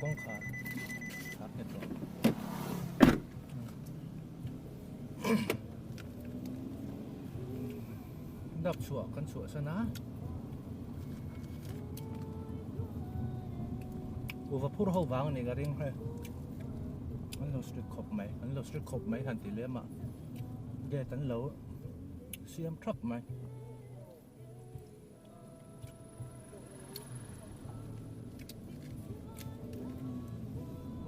Kawngkhar khar nghet rawh. Dap chhuah kan chhuah san a. Kuhva phur ho vang a ni ka ring hei. An lo strict khawp mai an lo strict khawp mai han ti lem a gate an lo siam thap mai.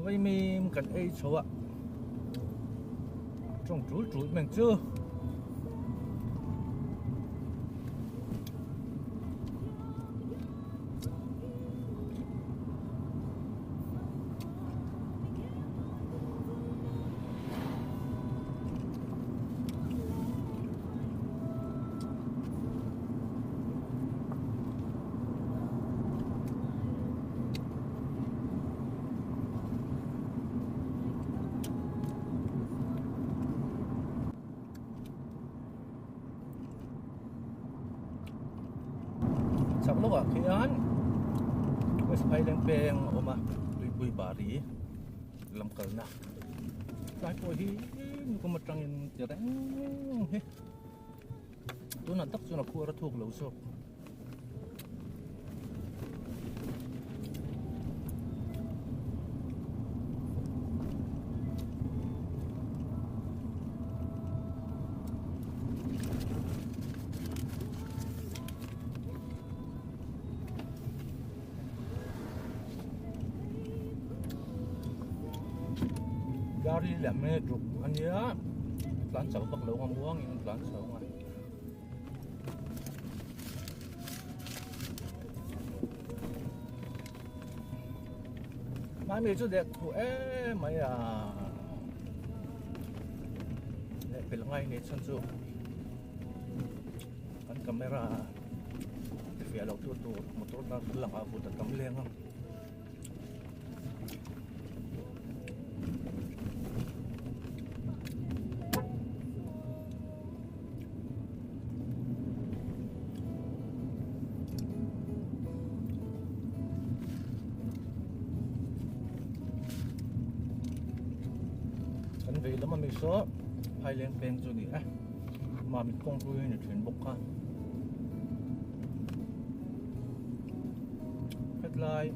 Vaimim kan ei chho a tawng tul tul meng chu. Chak lawkah khian West Phailen peng a awm a tuipui bari lam kalna tlai pawh hi kum atangin ti reng hi tunah tak chuan a khuar a thuk lo zawk. Gari leh me druk a nia tlan chau vak lo ang uangin an tlan chau ang a. Mai mi chu dek thu em mai a leh pel ngai ni chhan chu kan camera ti fiah loh tur tur motor dar langah vut a tam leng a. Kan vei lam ami saw Phaileng peng chu ni e Mamit kawng hlui a ni thin bawk kha. Hetlai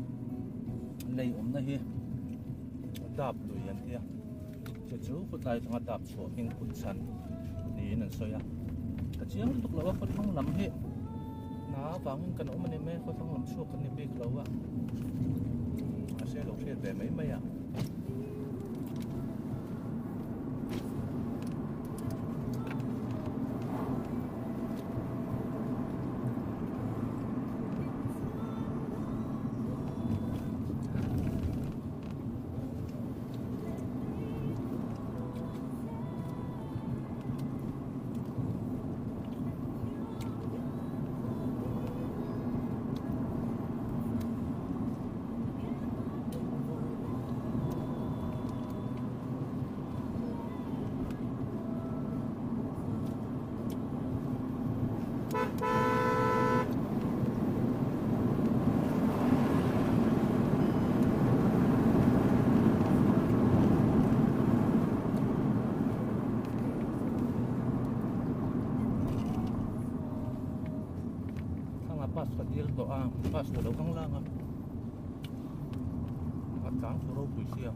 lei awmna hi dap lui an tia chu chu khawtlai atanga dap chhuah hming kut chhan niin an sawi a ka chiang lutuk lo a khawthlang lam hi hna avangin kan awm a ni mai a khawthlang lam chhuak kan ni bik lo a mahse lo hriat ve mai mai a. Thanga bus ka dil tawh a bus ka lo kang lang a a tlang chu ropui sia.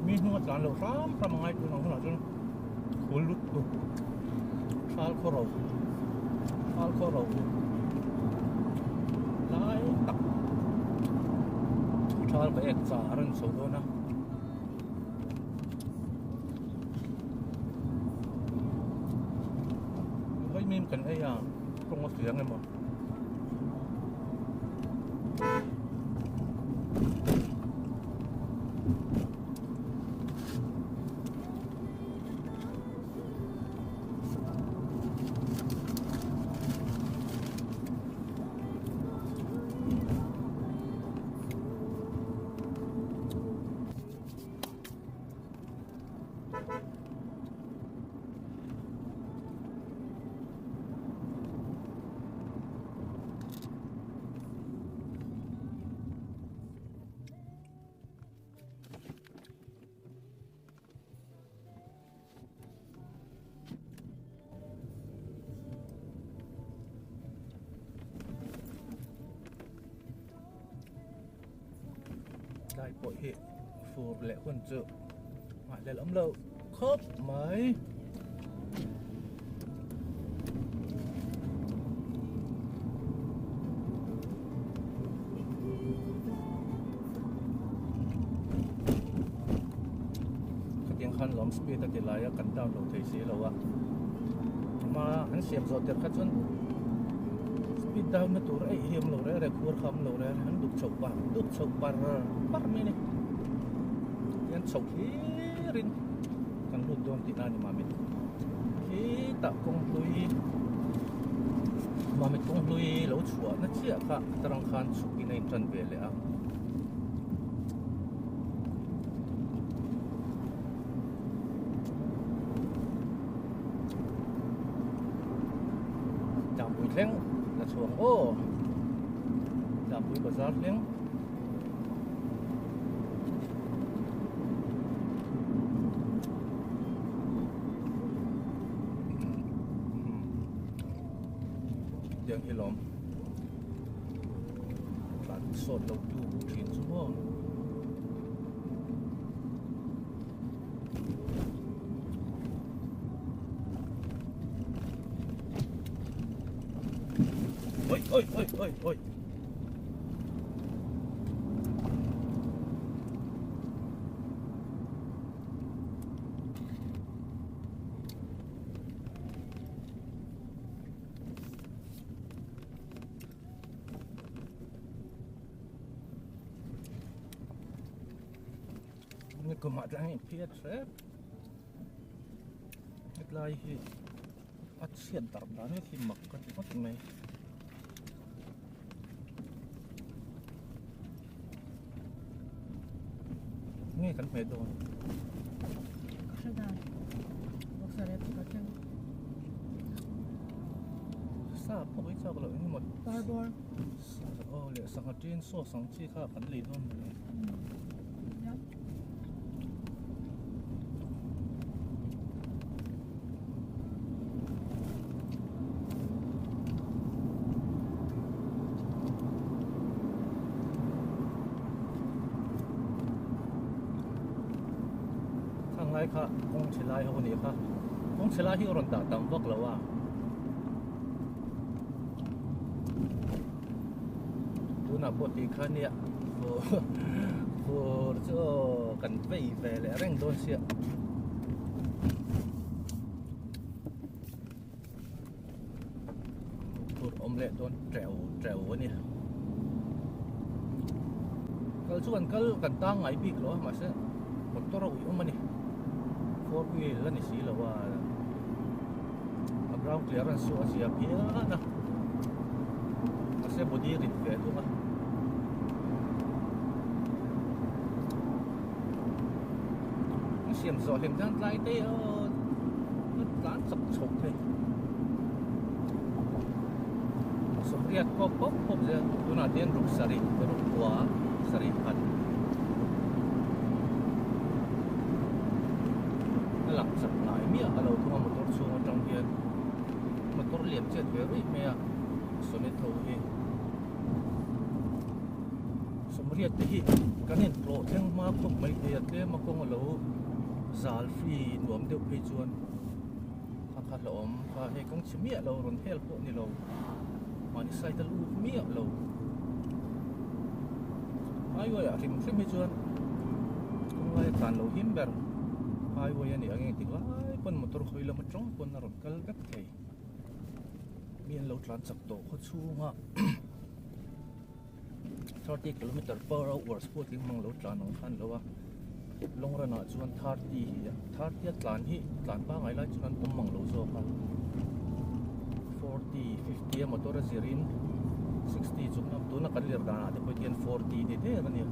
Mi hnung a tlan loh hram hram a ngai tun ang hunah chuan khul lut tuk thal khaw ro thal khaw ro lai tak thal ka ek char a rawn chho dawn a. Vaimim kan ei a tawng a fiang emaw. Hetlai pawh hi fur leh hun chu nghahhlelh awm lo khawp mai. Khatiang khan lawm speed a ti lai a kan down lo thei si lo a ama an siam zawh tir kha chuan speed down na tur eih hi awm lo reng reng khuar kha awm lo reng reng an duk chhoh par duk chhoh par par mai a ni tihian chhoh hlir in kan lut dawn tihna a ni mamit khitah kawng hlui mamit kawng hlui lo chhuah na chiah kha atarang khan chhuk in a in tan ve leh a. Tlangpui thleng la chhuang aw Tlangpui bazar thleng tiang hi lawm tlan sawt lo tu thin chu maw. Oi oi oi oi oi. Ni kumah tlang in phiat hrep hetlai hi a chhiat darh dan hi khi mak ka ti ngawt mai. Nge kan hmeh dawn? Ka hre dan. Boxer rep chu ka thleng. Sa pawh hi chak loh engemaw. Cardboard. Aw leh sangha tin sauce ang chi kha kan lei dawn mawle. Khang lai kha kawng chhe lai ho a nih kha kawng chhe lai hi a rawn dah tam vak lo a. Tunah pawh tih kha nia fur chu kan vei ve leh reng dawn sia. Fur awm leh dawn teuh teuh a ni. Kal chu kan kal kan tang ngai bik lo a mahse motor a ui awm a ni. Four wheel a ni si lo a. A ground clearance chu a zia phian a mahse body rit ve thung a a siam zawh hlim hian tlai te aw a tlan chak chho thei sawmriat pawp pawp pawp zel tunah hian ruk sarih ruk kua sarih khat. A lang chak ngai miah a lo thung a motor chhung atang hian motor lian chet ve ruih mai a sonnet ho hi sawmriat te hi kan in tlawh thleng hma khawp mai thei a tlem a kawng a lo zal free nuam deuh phei chuan kha kha hlauhawm kha hei kawng chhe miah lo rawn hel pawh ni lo mahni side a lut miah lo highway ah hrim hrim hi chuan kawng lai a tlan lo him ber highway a nih ang engtik lai pawn motor khawi lam atang pawn a rawn kal vek thei mi an lo tlan chak tawh khaw chhunga 30 kilometer per hour sport in hmang lo tlan ang khan lo a long run ah chuan 30 hi 30 a tlan hi tlan pangai lai chuan an awm mang lo zawk a 40 50 a motor a zir in 60 chung lam tuna kan lir danah te pawh hian 40 ni der a nia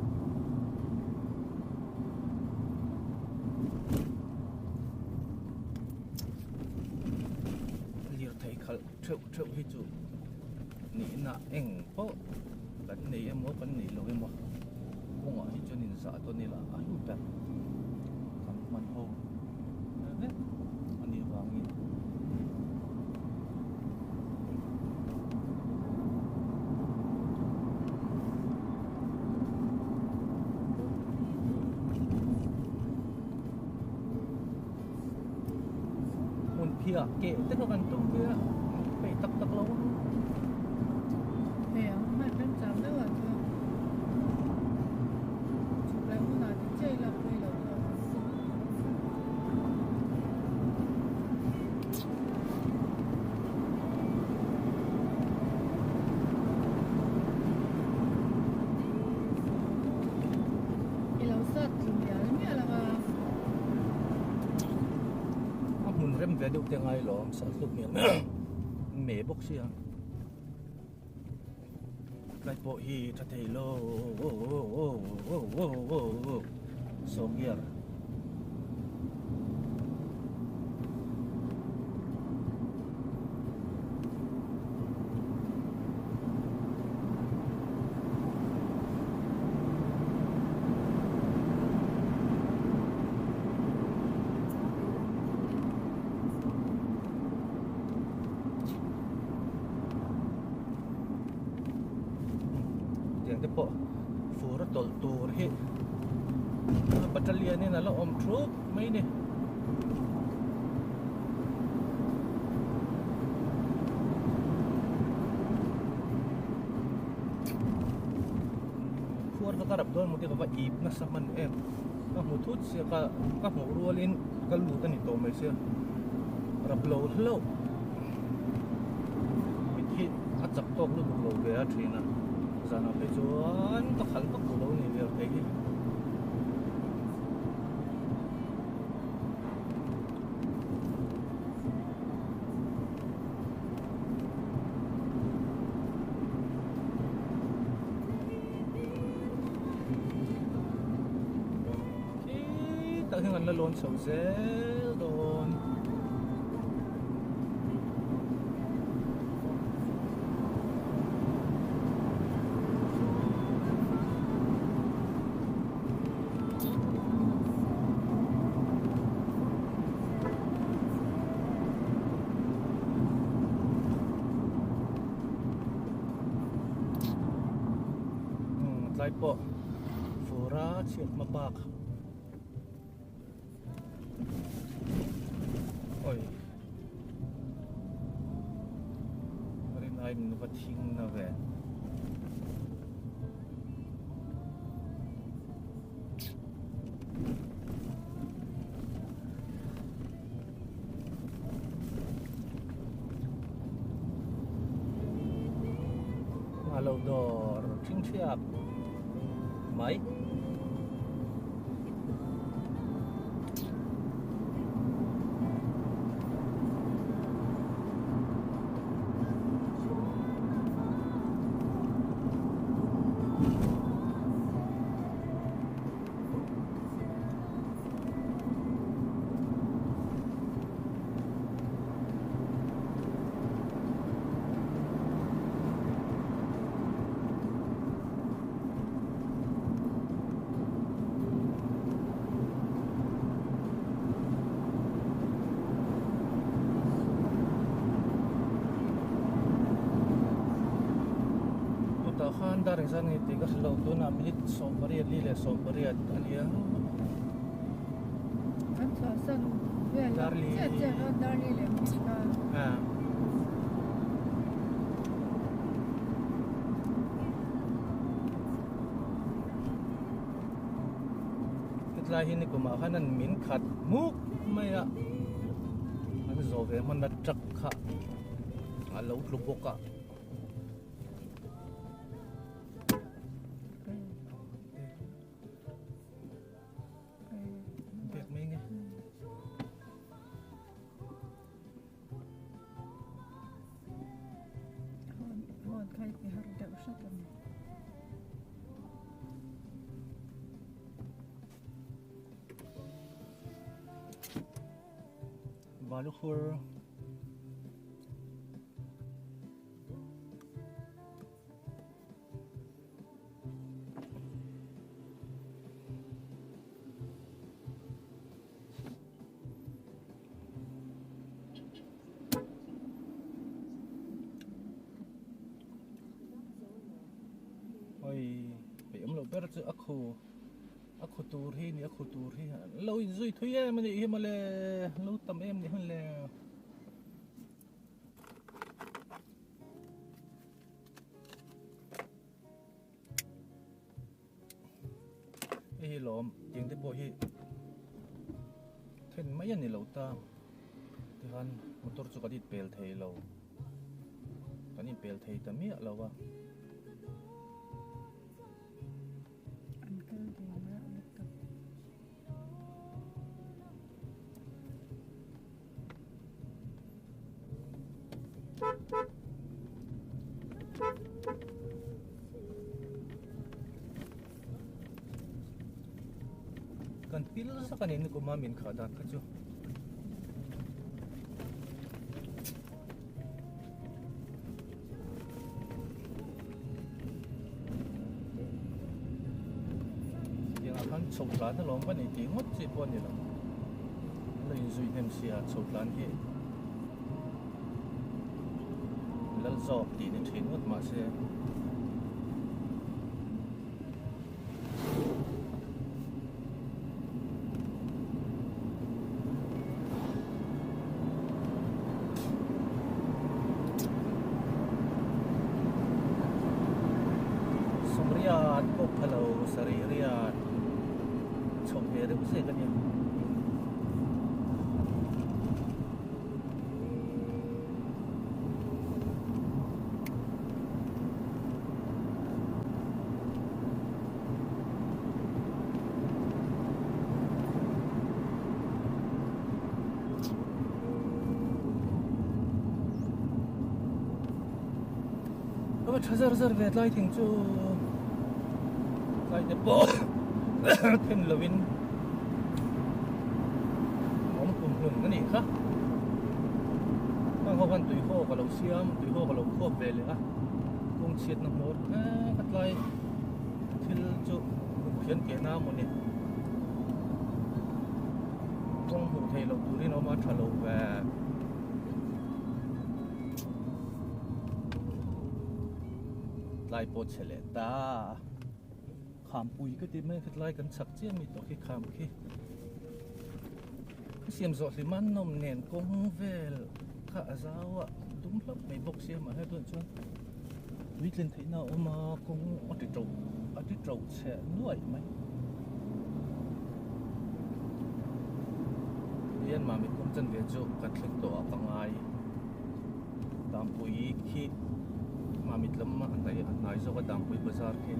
lirthei khalh theuh theuh hi chu nihna eng pawh kan nei emaw kan neih lo emaw kawngah hi chuan inzah dawn ila a hlu ber kan hman ho vek a nih vangin. Phiah keh te kha kan tum ve a, peih tak tak lo ang. Hei ang hman remchang deuh ah chuan chhuk leh hunah ti chiah ila pawi lo zawk ang. I lo sat tlu mial mial ang a. A hmun rem ve deuh te ngai lawm sat hluk mial me bawk sia tlai pawh hi tha thei lo sawgiar Tiang te pawh fur a tawlh tur hi battalion in a la awm thup mai ni. Khuar kha ka rap dawn maw tih ka va ip nasa hman em ka hmu thut sia ka ka hmuh rualin ka lut a ni tawh mai sia rap lo hlauh mit hi a chak tawk lutuk lo ve a thin a zanah phei chuan ka khalh vak duh lo a ni vel thei hi. Khitah hian an la lawn chho zel dawn. Tlai pawh fura chhiat hma bak oi rin ai min va thing na ve. A lo dawr thing thiak mai. Chutah khan dar engzat nge tih ka hre lo tunah minute 18 li leh 18 a nia. Kan chhuahsan vel a chiah chiah dawn Darli leh Mishka. Hetlai hi nikumah khan an min khat hmuk mai a, an zawh ve hman a truck kha a lo tlu bawk a. Pek mai nge. Hon khai ti har deuh hret a ni. Balukhur Oi, hei awm loh ber chu a khu a khu tur hi ni a khu tur hi lo inzui thui em a nih hi mawle lo tam em ni hun le. hi lawm tiang te pawh hi then mai a ni lo ta tikhan motor chu kan inpel thei lo kan inpel thei ta miah lo a. An kal ve reuh lutuk. Kan pil zak a ni nikum a min khah dan kha chu. Tiangah khan chho tlan alawm ka nei tih ngawt chi pawh a ni lo. An lo inzui hnem sia chho tlan hi lal zawk tih ni thin ngawt mahse. Sawmriat pawh pha lo sarih riat chho ve deuh zek a nia. Ava tha zar zar ve tlai thing chu tlai te pawh then lovin awm kum hlun a nih kha heng ho khan tui haw ka lo siam tui haw ka lo khuap ve leh a kawng chhiatna hmawr ka tlai thil chu thian keh na maw ni kawng hmuh theih loh turin a awm a tha lo ve tlai pawh chhe leh ta khampui ka ti mai khatlai kan chak chiah mi tawh khi kham khi ka siam zawh hlim a nawm nen kawng vel kha a zau a dum hlauh mai bawk sia mahse tunah chuan tui tlin theihna a awm a kawng a ti to a ti to chhe nuaih mai hian mami kawng chanve chu ka thleng tawh ah ka ngai Dampui khi Mamit lam a hnai a hnai zawk a Dampui bazar khi.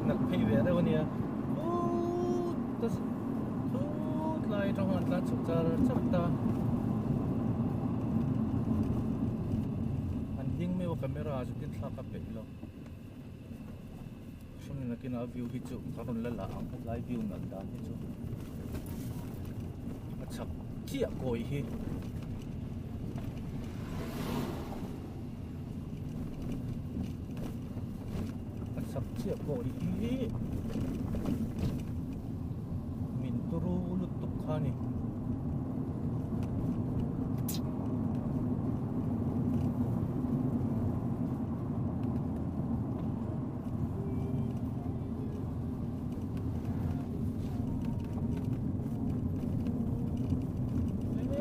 Nalh phei ve deuh a nia khut lai atang khan an tlan chhuk char char ta an ding meuh a camera ah chutin thlak a peih lo hring nakinah view hi chu ka rawn la lah ang hetlai view nalh dan hi chu a chak chiah kawi hi. A chak chiah pawh hi min turu lutuk kha a ni.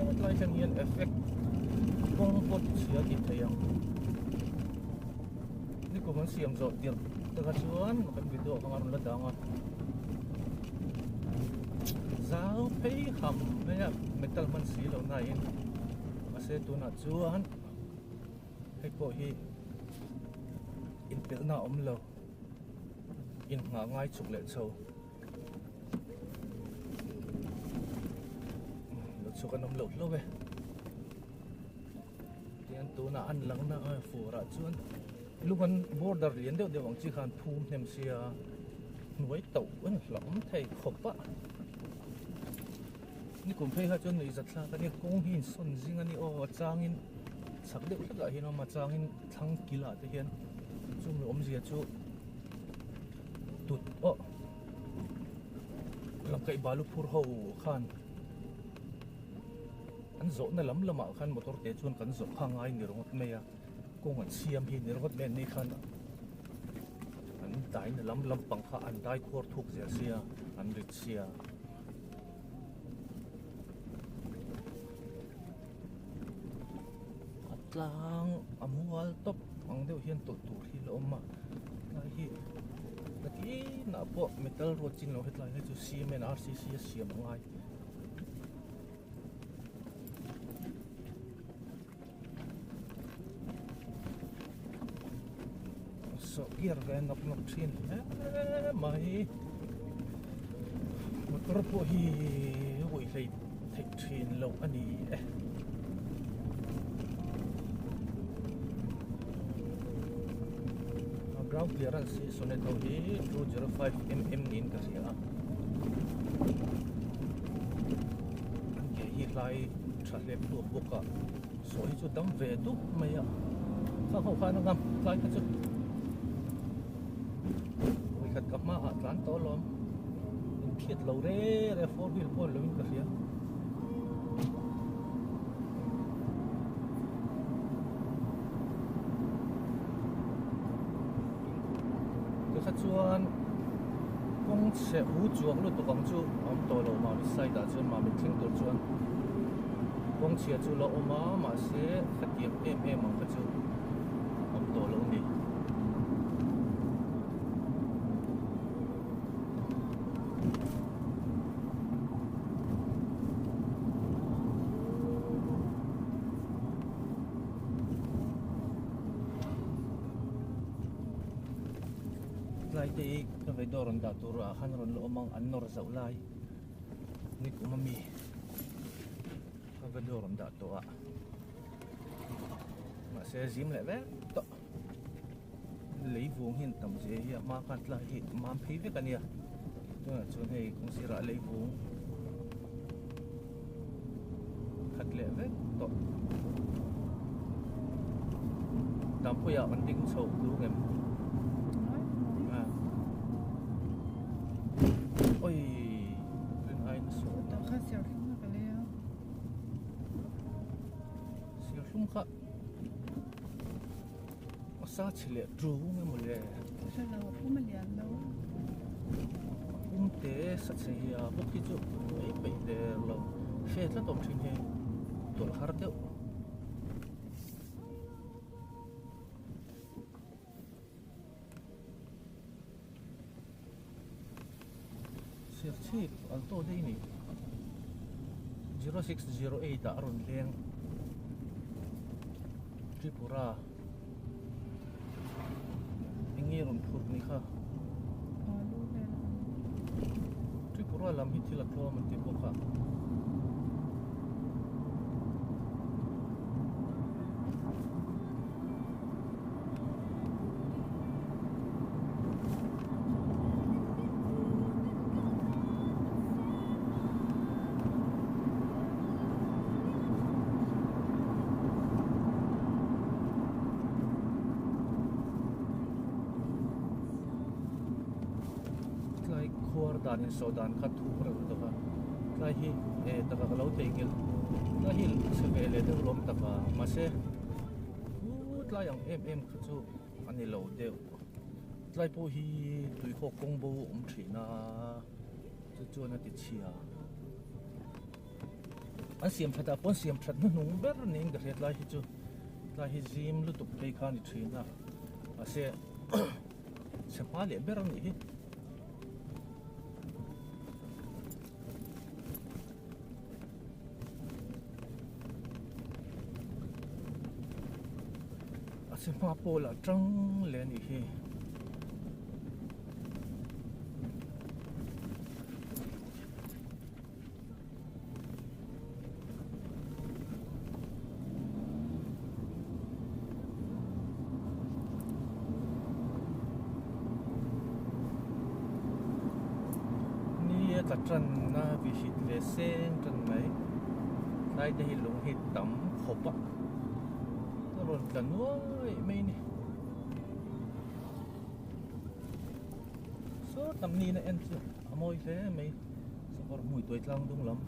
Hetlai hian hian effect kawng pawh ti chhia tih theih ang nikum an siam zawh tirh te kha chuan kan video kha a rawn la dang a zau phei ham mai a metal hman si lo na in mahse tunah chuan hei pawh hi inpelhna a awm lo. Innghah ngai chuk leh chho. Lo chhuk an awm loh hlauh e. Tihian tunah an langna a fur ah chuan lung an border lian deuh deuh ang chi khan phum hnem sia hnuai tauh an hlauh thei khawp a. Nikum phei kha chuan nuihzat thlak a nia kawng hi insawn zing a ni aw a changin chak deuh hlekah hian a awm a changin thlang kilah te hian chumi awmzia chu tut aw lamkaih balu phur ho khan. An zawhna lam lamah khan motor te chuan kan zawh kha ngai ni ringawt mai a, kawng an siam hi ni ringawt mai an ni khan an daina lam lampang kha an dai khuar thuk zel sia, an rit sia. A tlang a mual tawp ang deuh hian tawlh tur hi la awm a, tlai hi nakinah pawh metal road chin lo hetlai hi chu cement rcc a siam a ngai. Sawh gear ve nawk nawk thin hle mai motor pawh hi uih hlei theih thin loh a ni e. Ground clearance hi Sonet ho hi 205 mm niin ka hria a. An ke hi hlai tha hlep hluak bawk a, sawi hi chu dam ve dup mai a, khang ho khan a ngam tlai kha chu vawikhat ka hma ah tlan tawh alawm in phiat lo re re four wheel pawh ni lovin ka hria. Tikha chuan kawng chhe u chuak lutuk ang chu a awm tawh lo Mami side ah chuan Mami thleng tur chuan kawng chhia chu la awm a mahse khatiang em em ang kha chu awm tawh lo a ni. Tlai te hi ka video rawn dah tur ah khan rawn la awm ang an nawr zauh lai ni kum ami ka video rawn dah tawh ah mahse zim leh vek tawh lei vung hi an tam zia hi a hma khan tlai hi mam phei vek ania tunah chuan hei kawng sirah lei vung khat leh vek tawh Dampuiah kan ding chho duh ngem oi rin aiin a sawi tah kha serthlum a ka lei a serthlum kha a sa chhe leh tu nge maw le hre lo a pum a lian lo a pum te sa chhe hi a bawk hi chu ei peih der lo hre tlat awm thin hi tawlh har deuh Serchhip alto daih a ni 0608 ah a rawn leng Tripura eng nge rawn phurh ni kha Tripura lam hi thil a tlawm an ti bawk a. Tlai khuar dan in saw dan kha thuk reuh lutuk a tlai hi eh taka ka lo theihnghilh tlai hi chhe ve leh deuh lawm taka mahse Chu tlai ang em em kha chu a ni lo deuh. Tlai pawh hi tuikhawk kawng bo a awm thin a, chu chuan a ti chhia. An siam that ah pawh an siam that hnuhnung ber niin ka hria tlai hi chu. Tlai hi zim lutuk phei kha a ni thin a, mahse chhe hma leh ber a nih hi. A che hma pawh lah tang leh a nih hi. Ni a tla tan a vihrit ve seng tan mai tlai te hi lung hi tam khawp a a rawn tla nuai mai a ni saw tam niin a en chu a mawi hle mai. Sakawr hmui tuai tlang dung lam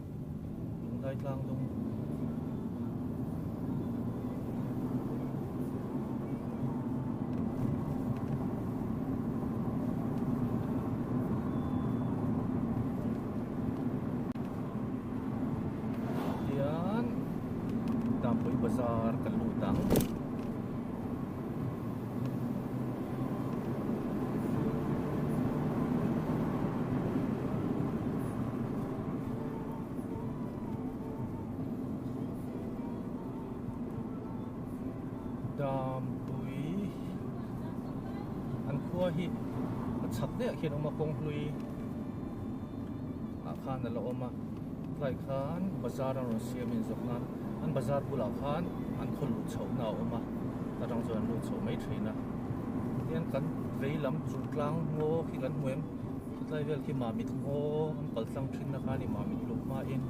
lungdai tlang dung. bazar kan lut ang. Dampui an khua hi a chhak daih ah khian a awm a kawng hlui ah khan a la awm a tlai khan bazar an rawn siam in zawk nan an bazar bulah khan an khaw luh chhoh na a awm a ta tang chuan an lut chhoh mai thin a tihian kan vei lam chung tlang ngaw khi kan hmu em khawtlai vel khi mamit ngaw an kal tlang thin na kha a ni mamit luh hma in.